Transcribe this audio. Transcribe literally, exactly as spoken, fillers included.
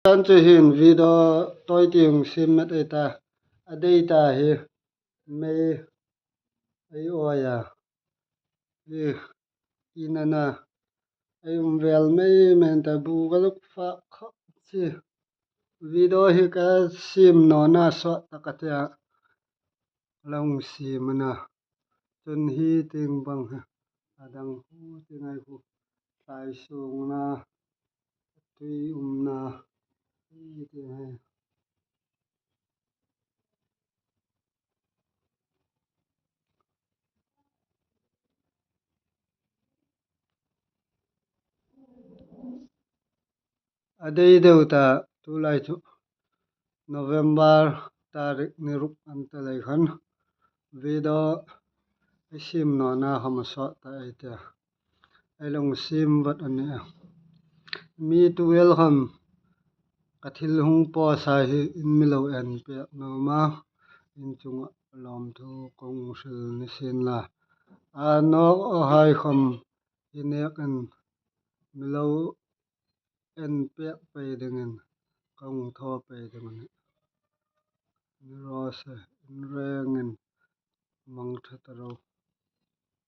Chan chu hin video toi ti hung sim met ei ta. A dei ta hi mei ei oi a. Hi in ana ei um vel mei men ta bu ka luk fa kha chi. Video hi ka sim nona sot ta ka tia. Long sim ana. Chun hi ting bang hi. Adang hu ting ai hu. Tlai sung na. Tui um na. Hi ting ai. A dei deu ta tulai chu November tarik ni ruk an ta lei khan video ei sim nona hom a sot ta ei tia. Ei long sim vat ani a. Mi tu el kham ka thil hung po sa hi in mi lo en pek noma in chunga lom thu kong hril ni sin la. A nok a hai kham i nek in mi lo en pek pei dingin kong tho pei dingin. Ni ro se in rengin mang tha ta ro.